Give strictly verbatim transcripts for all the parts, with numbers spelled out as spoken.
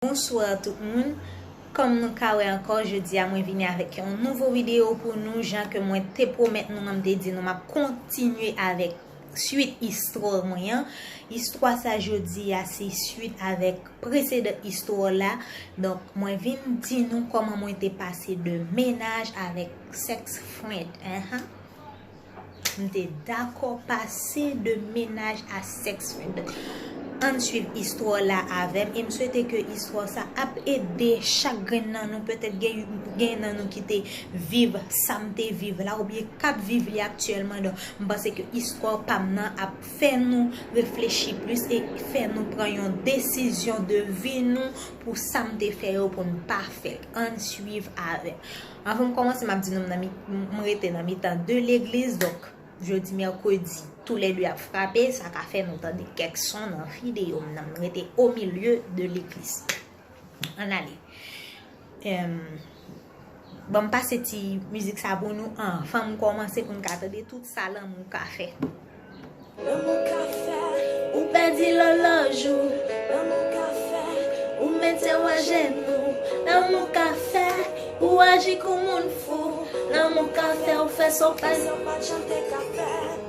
Bonswa tout moun. Kòm nou ka wè ankò, jodi a mwen vini avèk yon nouvo videyo pou nou, jan ke mwen te pwomèt nou, mwen te di nou m ap kontinye avèk swit istwa mwen an. Istwa sa jodi a se swit avèk presedan istwa la. Donk, mwen vin di nou kòman mwen te pase de mennaj avèk sex friend. Ahan. M te dakò pase de mennaj a sex friend. Ann swiv istwa la avè m e m swete ke istwa sa ap ede chak grenn nan nou. Petèt gen, gen nan nou ki te viv sa m te viv la oubyen k ap viv li aktyèlman. Donk, m panse ke istwa pa m nan ap fè nou reflechi plis e fè nou pran yon desizyon de vi nou pou sa m te fè yo pou n pa fè l. Ann swiv avè m. Anvan m kòmanse, m ap di nou m nan mi-, m rete nan mitan de legliz, donk jodi mèkredi, toulède ap frape, sa ka fè nou tande kèk son nan videyo m nan, m rete au milieu de l'église. Ann ale. Em, ban m pase ti mizik sa pou nou anvan m kòmanse pou n ka tande tout sa lanmou ka fè. Lanmou ka fè ou pèdi lòlòj ou. Lanmou ka fè ou mete w ajenou. Lanmou ka fè ou aji kou moun fou. Lanmou ka fè ou fè sa w pa t chante ka fè.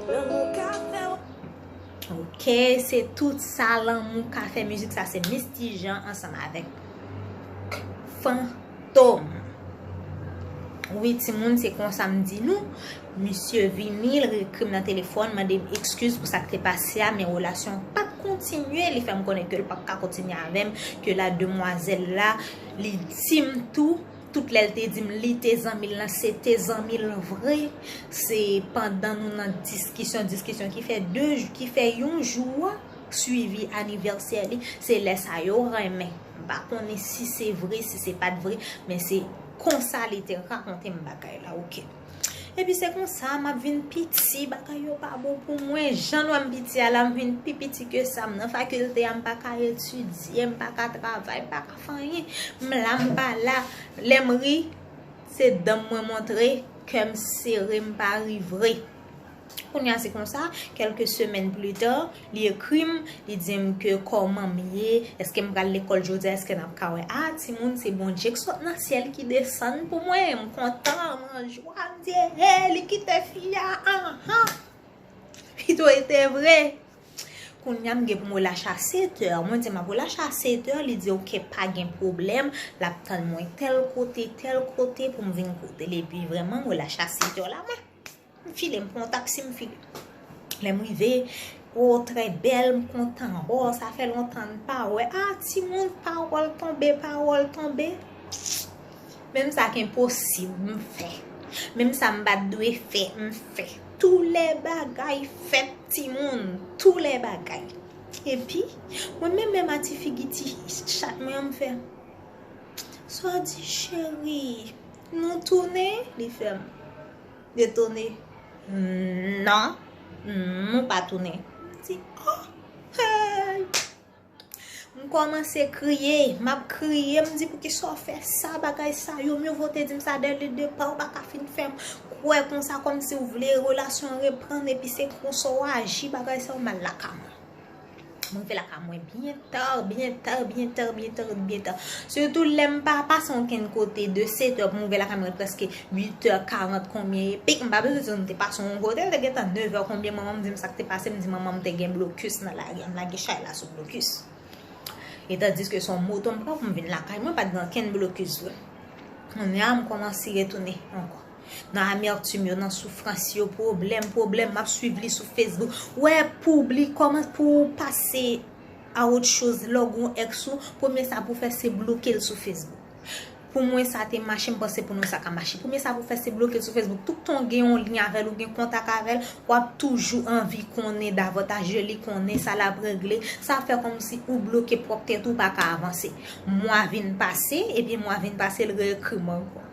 Lanmou ka fè ou Ok, se tout sa lanmou ka fè. Mizik sa se Misty Jean ansanm avèk Fantom. Wi, timoun, se konsa m di nou. Misye vini, l ekri m nan telefòn, mande m ekskiz pou sa k te pase a, men relasyon an pa t kontinye. Li fè m konnen ke l pa t ka kontinye avè m, ke la demwazèl la, li di m tou, tout lè l te di m li te zanmi l lan, se te zanmi l vre. Se pandan nou nan diskisyon, diskisyon ki fè de jou, ki fè yon jou a, swivi anivèsè li, se lè sa yo renmen. M pa konnen si se vre, si se pa t vre, men se konsa li te rakonte m bagay la, oke. Epi se konsa, m ap vin piti, bagay yo pa bon pou mwen. Jan nou wè m piti a la, m vin pi piti ke sa. M nan fakilte a, m pa ka etidye, m pa ka travay, m pa ka fè anyen. M la, m pa la. Lè m ri, se dan m mwen montre, kè m sere, m pa ri vre. Kounye a se konsa, kèlke semèn pli ta, li ekri m, li di m ke kòman m ye, èske m pral lekòl jodi a, èske n ap ka wè. A, timoun, se Bondye k sot nan syèl ki desann pou mwen. M kontan, m an jwa, m di, he, li kite fi a, anhan. Pito e te vre. Kounye a m gen pou m relache a sèt è. Mwen di m ap relache a sèt è, li di oke, pa gen pwoblèm, l ap tann mwen tèl kote, tèl kote pou m vin kote l. Epi vrèman, m relache a sèt è la, mwen. M file, m pran yon taksi, m file. Lè m rive, o, trè bèl, m kontan. O, sa fè lontan n pa wè. A, timoun, pawòl tonbe, pawòl tonbe. Menm sa k enposib, m fè. Menm sa m pa t dwe fè, m fè. Toulè bagay fèt, timoun. Toulè bagay. Epi, mwen menm, menm a ti figi ti chat mwen an, m fè. Sa w di, cheri? Nou tounen? Li fè m detone. Non, nou pa tounen. M di, oh, hey! M kòmanse kriye, m ap kriye, m di, poukisa w fè sa, bagay sa yo, mye vo te di m sa dès le départ, ou pa ka fin fè m kwè konsa, kòmsi w vle relasyon an reprann, epi se konsa w aji, bagay sa yo, m al lakay mwen. Mwen rive lakay mwen byen ta, byen ta, byen ta, byen ta, byen ta. Sitou lè m pa pase okenn kote de sèt è pou m rive lakay mwen, prèske uit è karant konbyen epi, m pa bezwen di nou te pase yon kote, l te gentan nèf è konbyen, manman m di m sa k te pase, m di manman m te gen blokis nan lari a, m lage chay la sou blokis. E tandiske se yon moto m pran pou m vin lakay mwen, pa t gen okenn blokis vre. Kounye a, m kòmanse retounen ankò. Nan amètim yo, nan soufrans yo, pwoblèm, pwoblèm, m ap swiv li sou Facebook. Wè, pou oubli kòman pou w pase a autre chose, lè w gen yon ex ou, premye sa pou w fè se bloke l sou Facebook. Pou mwen sa te mache, m panse pou nou sa ka mache. Premye sa pou w fè se bloke l sou Facebook. Toutan w gen yon lyen avè l, ou gen kontak avè l, w ap toujou anvi konnen davantaj de li, konnen sa l ap regle. Sa fè kòmsi ou bloke pwòp tèt ou, pa ka avanse. Mwa vin pase, epi mwa vin pase, l reekri m ankò.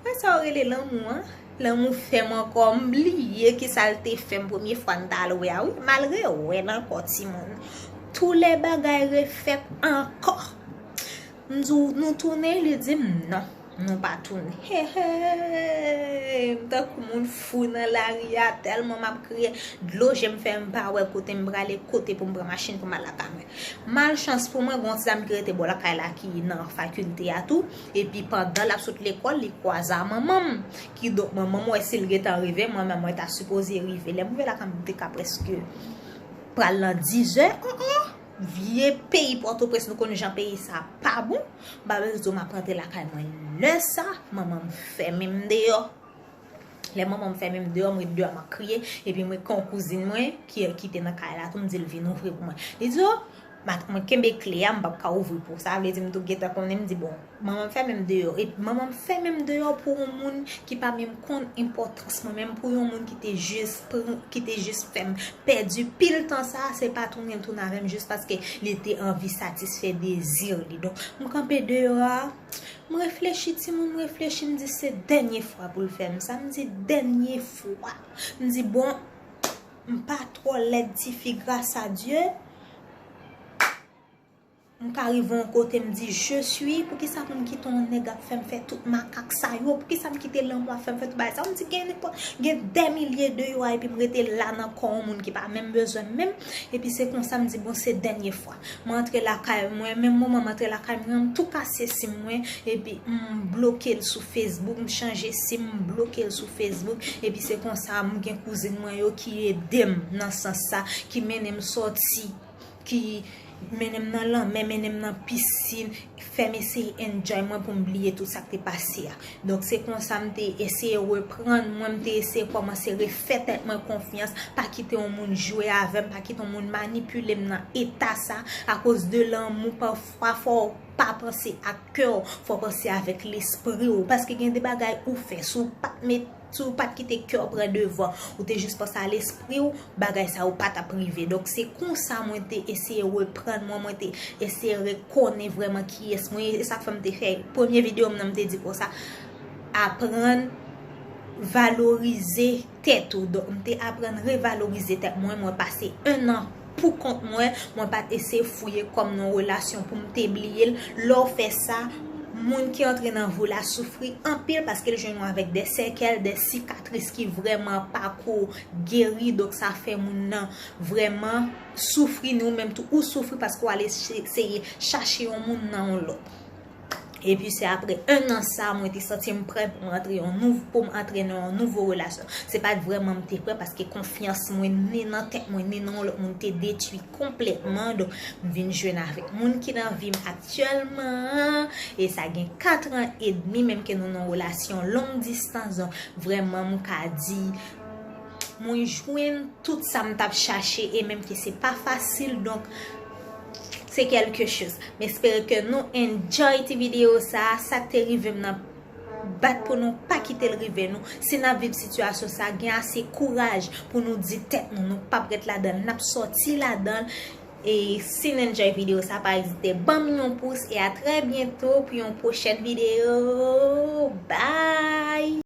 Wè sa yo rele lanmou an? Lanmou fè m ankò, m bliye kisa l te fè m premye fwa n t al wè a, wi. M al rewè l ankò, timoun. Toulè bagay refèt ankò. M di w, nou tounen? Li di m non. Nou pa tounen. Hey, hey, m tankou moun fou nan lari a, tèlman m ap kriye. Dlo je m fè m pa wè kote m prale, kote pou m pran machin pou m al lakay mwen. Malchans pou mwen, gen yon ti dam ki rete bò lakay la ki nan fakilte a tou. Epi pandan l ap sot lekòl, li kwaze a manman m. Kidonk, manman m wè si l gentan rive, mwen menm mwen ta sipoze rive. Lè m rive lakay m, m te ka prèske pral nan dizè. Oh, oh. Vye peyi Pòtoprens, nou konn jan peyi sa pa bon. M pa bezwen di w m ap rantre lakay mwen lè sa, manman m fèmen m deyò. Lè manman m fèmen m deyò, m ret deyò m ap kriye, epi m ret kon kouzin mwen ki, ki te nan kay la tou, m di l vin ouvri pou mwen. Li di, oh, mwen kenbe kle a, m p ap ka ouvri pou ou. Sa vle di m tou gentan konnen, m di, bon, manman m fèmen m deyò. Epi manman m fèmen m deyò pou yon moun ki pa menm konn enpòtans mwen, menm pou yon moun ki te jis pran, ki te jis fè m pèdi pil tan sa, se pa tounen l tounen avè m jis paske li te anvi satisfè dezi li. Donk, m kanpe deyò a, m reflechi, timoun, m reflechi, m di se dènye fwa pou l fè m sa. M di dènye fwa. M di, bon, m pa twò lèd tifi, gras a Dye. M ka rive yon kote, m di, je suis, poukisa pou m kite yon nèg ap fè m fè tout makak sa yo? Poukisa m kite lanmou ap fè m fè tout bagay sa yo? M di, gen nenpòt, gen dè milye deyò a, epi m rete la nan kò yon moun ki pa menm bezwen m menm. Epi se konsa m di, bon, se dènye fwa. M antre lakay mwen, menm moman m antre lakay mwen, m tou kase sim mwen, epi m bloke l sou Facebook, m chanje sim, m bloke l sou Facebook, epi se konsa m gen kouzin mwen yo ki ede m nan sans sa, ki mennen m sòti, ki mennen m nan lanmè, mennen m nan pisin, fè m eseye enjoy mwen pou m bliye tout sa k te pase a. Donk, se konsa m te eseye reprann mwen, m te eseye kòmanse refè tèt mwen konfyans, pa kite yon moun jwe avè m, pa kite yon moun manipile m nan eta sa, akoz de lanmou, pafwa fò w pa panse ak kè w, fò w panse avèk lespri w, paske gen de bagay ou fè, si w pa t met, si w pa t kite kè w pran devan, ou te jis panse a lespri w, bagay sa yo pa t ap rive. Donk, se konsa mwen te eseye reprann mwen, mwen te eseye rekonnen vrèman kiyès mwen ye. E sa k fè m te fè premye videyo m nan, m te di konsa, aprann valorize tèt ou. Donk, m te aprann revalorize tèt mwen. Mwen pase en an pou kont mwen. Mwen pa t eseye fouye kò m nan yon relasyon pou m te bliye l. Lè w fè sa, moun ki antre nan vi w la soufri anpil paske l jwenn ou avèk de sekèl, de sikatris ki vrèman pako geri. Donk, sa fè moun nan vrèman soufri, ni ou menm tou ou soufri paske w al eseye chache yon moun nan yon lòt. Epi se apre en an sa, mwen te santi m prè pou m antre yon nouv-, pou m antre nan yon nouvo relasyon. Se pa t vrèman m te prè paske konfyans mwen ni nan tèt mwen ni nan yon lòt moun te detwi konplètman. Donk, m vin jwenn avèk moun ki nan vi m aktyèlman an. E sa gen kat an edmi, menm ke nou nan relasyon long distance. Donk, vrèman, m ka di, mwen jwenn tout sa m t ap chache e menm ke se pa fasil. Donk, se kèlke choz. M espere ke nou enjoy ti videyo sa. Sa k te rive m nan, bat pou nou pa kite l rive nou. Si n ap viv sitiyasyon sa, gen ase kouraj pou nou di tèt nou, nou p ap ret ladan l, n ap sòti ladan l. E si n enjoy videyo sa, pa ezite ban m yon pous e a trè byento pou yon pwochèn videyo. Bye!